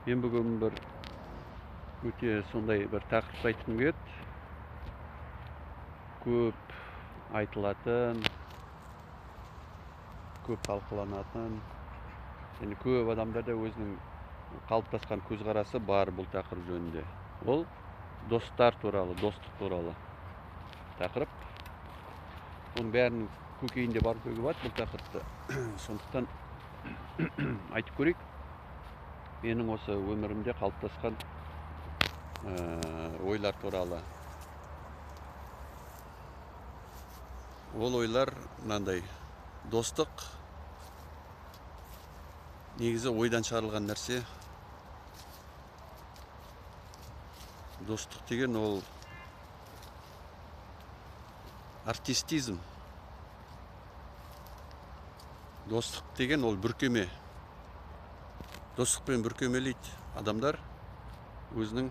Мен бүгін бір өте сондай бір тақырыпты айтқым келеді. Көп айтылатын, көп талқыланатын және көп адамдарда өзінің қалыптасқан көзқарасы бар бұл тақырып жөнінде. Ол достар туралы, достық туралы тақырып. Оның бәрінің көкейінде бар деуге болады бұл тақырыпты. Сондықтан айтып көрейік. Менің осы өмірімде қалыптасқан ойлар туралы. Ол ойлар мынандай: достық негізі ойдан шығарылған нәрсе. Достық деген ол артистизм. Достық деген ол бүркеме. Достықпен бүркемелейді адамдар өзінің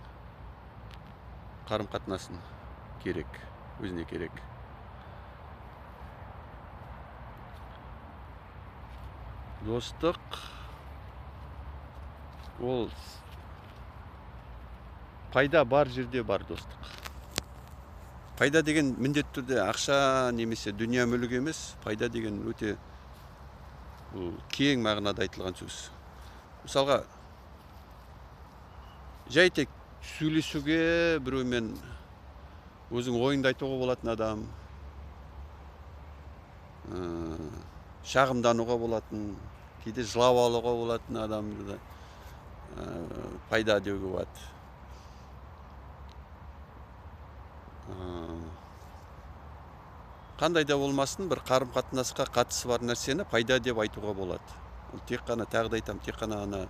қарым-қатынасын, керек, өзіне керек. Достық ол пайда бар жерде бар достық. Пайда деген міндетті түрде ақша немесе дүние мүлік емес. Пайда деген өте бұл кең мағынада айтылған сөз. Мысалға, жай тек сөйлесуге, біреумен өзің ойыңды айтуға болатын адам, шағымдануға болатын, кейде жылап алуға болатын адамды да пайда деуге болады. Қандай да болмасын бір қарым-қатынасқа қатысы бар нәрсені пайда деп айтуға болады. Ол тек қана, тағы да айтамын, тек қана ана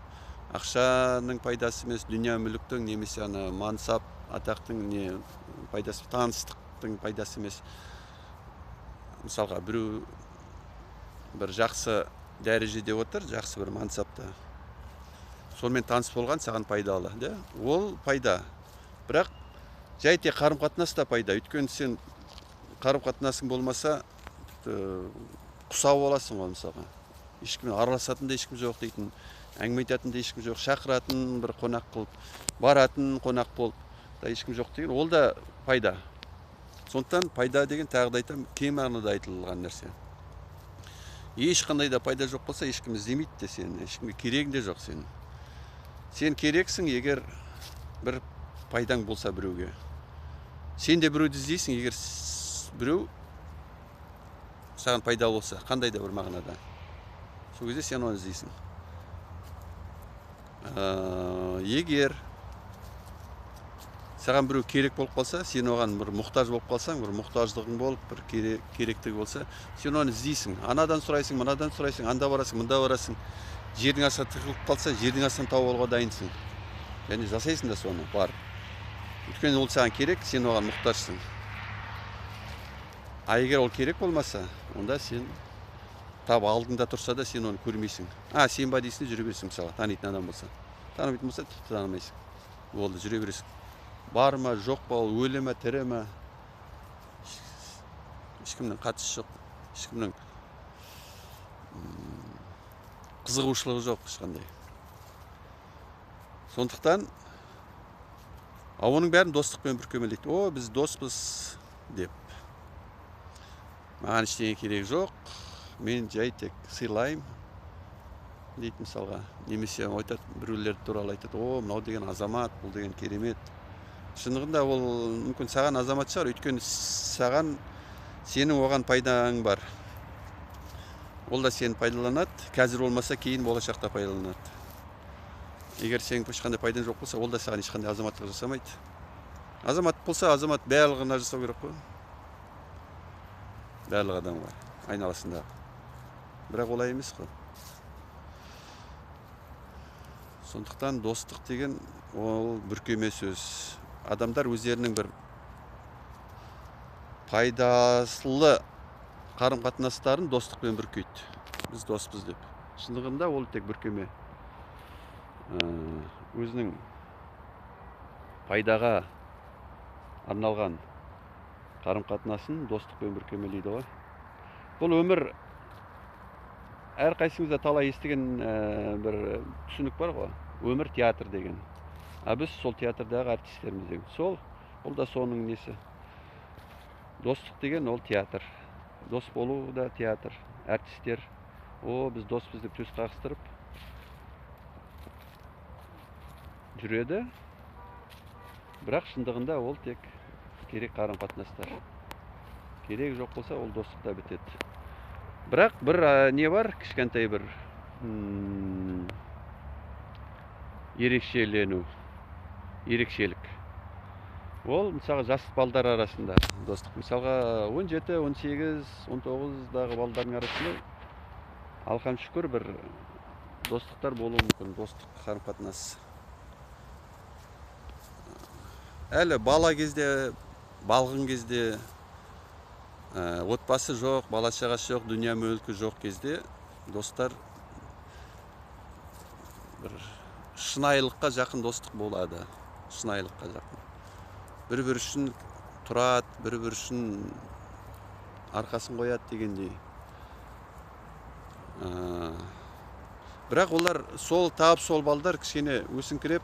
ақшаның пайдасы емес, дүние мүліктің немесе ана мансап, атақтың не пайдасы, таныстықтың пайдасы емес. Мысалға, біреу бір жақсы дәрежеде отыр, жақсы бір мансапта. Сонымен таныс болған саған пайдалы, да? Ол пайда. Бірақ жай тек қарым-қатынас та пайда. Өйткені сен қарым-қатынасың болмаса, тіпті құсау боласың ғой мысалға. Ешкіммен араласатын да ешкім жоқ дейтін, әңгіме айтатын да ешкім жоқ, шақыратын бір қонақ қылып, баратын қонақ болып да ешкім жоқ деген, ол да пайда. Сондықтан пайда деген, тағы да айтамын, кең мағынада айтылған нәрсе. Ешқандай да пайда жоқ болса, ешкім іздемейді де сені, ешкімге керегің де жоқ сенің. Сен керексің, егер бір пайдаң болса біреуге. Сен де біреуді іздейсің, егер біреу саған пайда болса, қандай да бір мағынада. Сол кезде сен оны іздейсің. Егер саған біреу керек болып қалса, сен оған бір мұқтаж болып қалсаң, бір мұқтаждығың болып, бір керектігі болса, сен оны іздейсің. Анадан сұрайсың, мынадан сұрайсың, анда барасың, мында барасың. Жердің астына тығылып қалса, жердің астынан тауып алуға дайынсың. Және жасайсың да соны, барып. Өйткені ол саған керек, сен оған мұқтажсың. А егер ол керек болмаса, онда сен тап алдыңда тұрса да сен оны көрмейсің. А, сен ба дейсің де жүре бересің, мысалға, танитын адам болса. Танымайтын болса, тіпті танымайсың. Болды, жүре бересің. Бар ма, жоқ па, ол өлі ме, тірі ме? Ешкімнің қатысы жоқ, ешкімнің қызығушылығы жоқ ешқандай. Сондықтан, а оның бәрін достықпен бүркемелейді. О, біз доспыз деп. Маған ештеңе керек жоқ, мен жай тек сыйлаймын дейді мысалға. Немесе айтады, біреулер туралы айтады, о, мынау деген азамат, бұл деген керемет. Шындығында ол мүмкін саған азамат шығар, өйткені сенің оған пайдаң бар. Ол да сені пайдаланады, қазір болмаса кейін болашақта пайдаланады. Егер сенің ешқандай пайдаң жоқ болса, ол да саған ешқандай азаматтық жасамайды. Азамат болса, азамат барлығына жасау керек қой. Барлық адамға, айналасында. Бірақ олай емес қой. Сондықтан достық деген ол бүркеме сөз. Адамдар өздерінің бір пайдалы қарым-қатынастарын достықпен бүркейді. Біз доспыз деп. Шындығында ол тек бүркеме. Өзінің пайдаға арналған қарым-қатынасын достықпен бүркемелейді ғой. Бұл өмір Әрқайсыңызда талай естіген бір түсінік бар ғой, өмір театр деген. А біз сол театрдағы артистерміз деген. Сол, ол да соның несі. Достық деген ол театр. Дос болу да театр. Артистер, о, біз доспыз деп төс қағыстырып жүреді. Бірақ шындығында ол тек керек қарым-қатынастар. Керек жоқ болса, ол достық та бітеді. Бірақ бір не бар, кішкентай бір ерекшелену, ерекшелік. Ол мысалға жас балдар арасында достық. Мысалға 17, 18, 19-дағы балдардың арасында алхам шүкір бір достықтар болуы мүмкін, достық қарым-қатынас. Әлі бала кезде, балғын кезде, отбасы жоқ, бала шағасы жоқ, дүние мүлкі жоқ кезде достар бір шынайылыққа жақын достық болады. Шынайылыққа жақын. Бір-бір үшін тұрады, бір-бір үшін арқасын қояды дегендей. Бірақ олар сол тап сол балдар кішкене өсіңкіреп,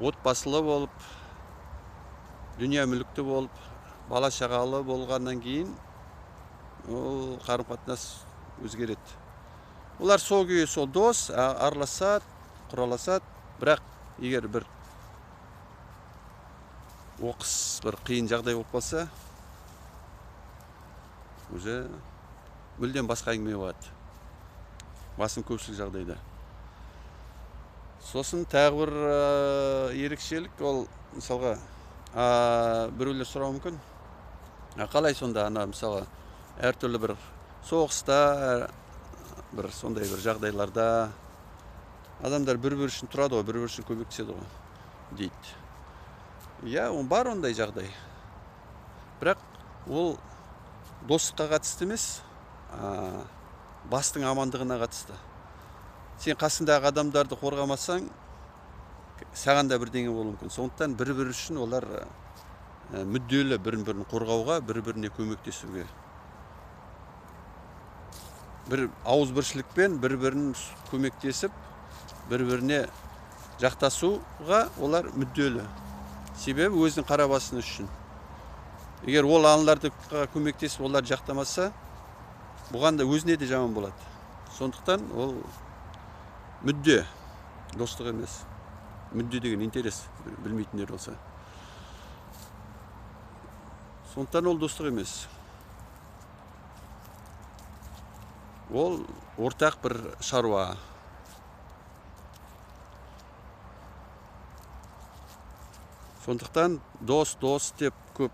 отбасылы болып, дүние мүлікті болып, бала шағалы болғаннан кейін ол қарым-қатынас өзгереді. Олар сол күйі сол дос, араласады, құраласады, бірақ егер бір оқыс бір қиын жағдай болып қалса, уже мүлдем басқа әңгіме болады. Басым көпшілік жағдайда. Сосын тағы бір ерекшелік, ол мысалға біреулер сұрауы мүмкін. Қалай сонда ана мысалға әртүрлі бір соғыста, бір сондай бір жағдайларда адамдар бір-бір үшін тұрады ғой, бір-бір үшін көмектеседі ғой дейді. Иә, бар ондай жағдай. Бірақ ол достыққа қатысты емес, бастың амандығына қатысты. Сен қасыңдағы адамдарды қорғамасаң, саған да бірдеңе болуы мүмкін. Сондықтан бір-бірі үшін олар мүдделі бірін-бірін қорғауға, бір-біріне көмектесуге. Бір ауызбіршілікпен бір-бірін көмектесіп, бір-біріне жақтасуға олар мүдделі. Себебі өзінің қара басының үшін. Егер ол аналарға көмектесіп, олар жақтамаса, бұған да өзіне де жаман болады. Сондықтан ол мүдде, достық емес. Мүдде деген интерес, білмейтіндер болса. Сондықтан ол достық емес. Ол ортақ бір шаруа. Сондықтан дос, дос деп көп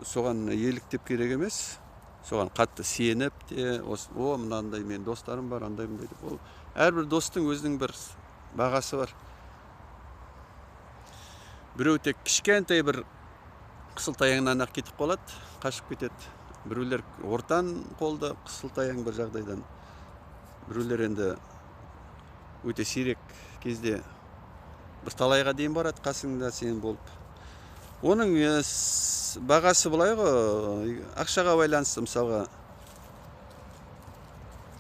соған еліктеп керек емес. Соған қатты сеніп те, о, мынандай мен достарым бар, андай мындай деп. Ол әрбір достың өзінің бір бағасы бар. Біреу тек кішкентай бір қысылтаяңнан ақ кетіп қалады, қашып кетеді. Біреулер ортан қолды қысылтаяң бір жағдайдан. Біреулер енді өте сирек кезде бір талайға дейін барады қасыңда сен болып. Оның бағасы былай ғой, ақшаға байланысты мысалға,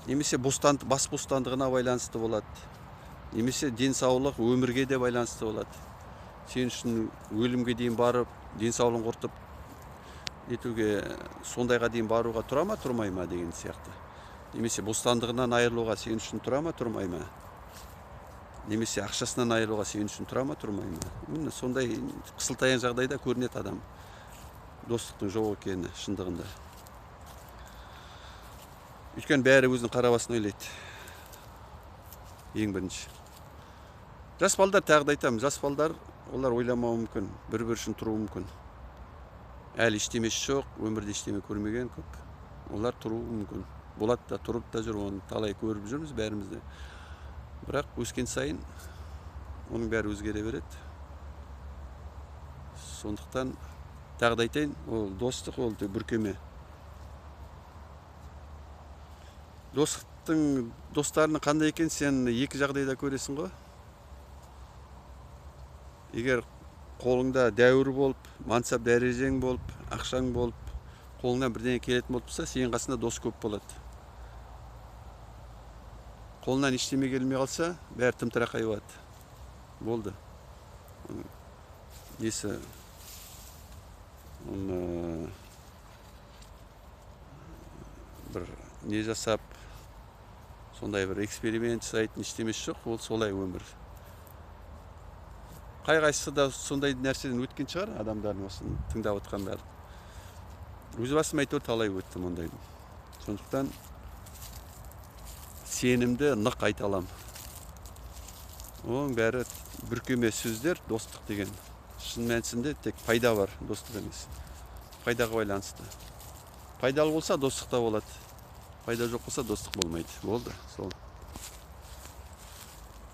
немесе бас бостандығына байланысты болады, немесе денсаулық, өмірге де байланысты болады. Сен үшін өлімге дейін барып, денсаулығын құртып нетуге, сондайға дейін баруға тұра ма, тұрмай ма деген сияқты. Немесе бостандығынан айырылуға сен үшін тұра ма, тұрмай ма? Немесе ақшасынан айырылуға сен үшін тұра ма, тұрмай ма? Міне сондай қысылтаяң жағдайда көрінеді адам достықтың жоқ екені шындығында. Өйткені бәрі өзінің қара басын ойлайды. Ең бірінші. Жас балдар, тағы да айтамын, жас балдар олар ойламауы мүмкін, бір-бір үшін тұруы мүмкін. Әлі ештемесі жоқ, өмірде ештеме көрмеген көп. Олар тұруы мүмкін. Болады да, тұрып та жүр, оны талай көріп жүрміз бәріміз де. Бірақ өскен сайын оның бәрі өзгере береді. Сондықтан тағы да айтайын, ол достық, ол бүркеме. Достықтың достарының қандай екенін сен екі жағдайда көресің ғой. Егер қолыңда дәуір болып, мансап дәрежең болып, ақшаң болып, қолыңнан бірдеңе келетін болып тұрса, сенің қасында дос көп болады. Қолынан ештеме келмей қалса, бәрі тым-тырақай болады. Болды. Несі, оны бір не жасап, сондай бір эксперимент жасайтын ештемесі жоқ, ол солай өмір. Қай-қайсысы да сондай нәрседен өткен шығар адамдардың осыны тыңдап отқандар. Өз басым әйтеуір талай өттім ондайдан. Сондықтан сенімді нық айта аламын. Оның бәрі бүркеме сөздер, достық деген. Шын мәнісінде тек пайда бар, достық емес. Пайдаға байланысты. Пайдалы болса достық та болады. Пайда жоқ болса достық болмайды. Болды, сол.